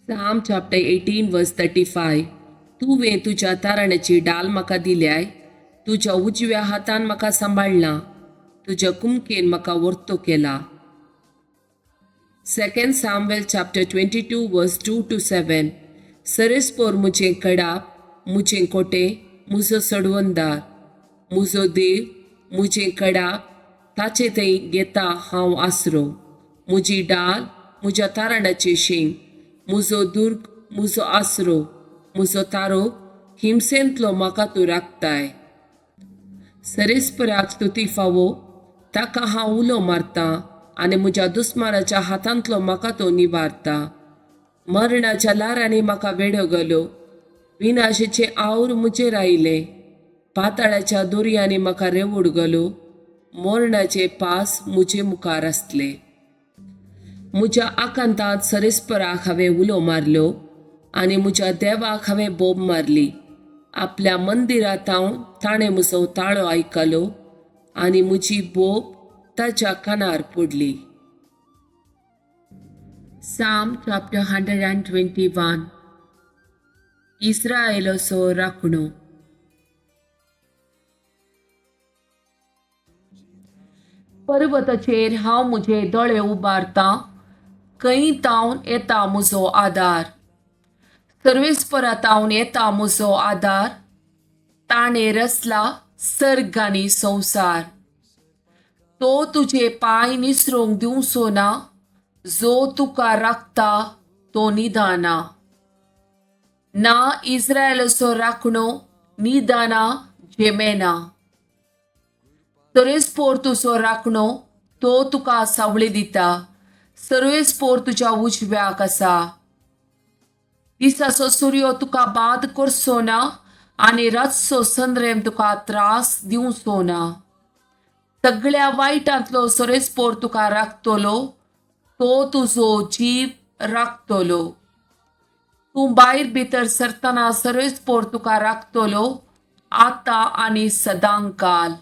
Psalm chapter 18 verse 35. तुवें तुज्या ताराण्याची डाल म्हाका दिल्याय, तुज्या उजव्या हातान म्हाका सांबाळ्ळां, तुज्या कुमकेन म्हाका वर्तो केला. Second Samuel chapter 22 verse 2 to 7. सरेस्पोर मुजें कडाप, मुजें कोटें, मुजो सडवंदार, मुजो देव, मुजें कडाप, ताचे थंय घेता हांव आसरो. मुजी डाल, मुज्या ताराणाचें शिंग, मुजो दुर्ग, मुजो आसरो, मुजो तारो, हिमसेंतलो म्हाका तूं राखताय. सरेस्पराक स्तुती फावो, ताका हांव उलो मारतां आनी म्हज्या दुस्मानाच्या हातांतलो म्हाका तो निवारता. मरणाच्या ल्हारांनी म्हाका वेडो घालो, विनाशेचें our म्हजेर आयलें, पाताळाच्या दोरयांनी म्हाका रेवड घालो, मरणाचे पास म्हजे मुखार आसले. म्हज्या आकांतांत सरेस्पराक हांवें उलो मारलो आनी म्हज्या देवाक हांवें बोब मारली. आपल्या मंदिरांत हांव ताणें म्हजो ताळो आयकलो आनी म्हजी बोब ताच्या कानार पडली. Psalm chapter 121. इस्रायलाचो राखणो. पर्वताचेर हांव म्हजे दोळे उबारतां, खंय तावन येता म्हजो आदार? सर्वेस्परा तावन येता म्हजो आदार, ताणें रचला सर्ग आनी संवसार. तो तुजे पांय निसरूंक दिवचो ना, जो तुका राखता तो निदाना. ना इस्रायलाचो राखणो निदाना झेमेना. सर्वेस्पोर तुजो राखणो, तो तुका सावळी दिता, सर्वेस्पोर तुज्या उजव्याक आसा. दिसाचो सुर्यो तुका बाद करचो ना आनी रातचो संद्रेम तुका त्रास दिवचो ना. सगळ्या वायटांतलो सर्वेस्पोर तुका राखतलो, तो तुजो जीव राखतलो. तूं भायर भितर सरतना सर्वेस्पोर तुका राखतलो, आतां आनी सदांकाल.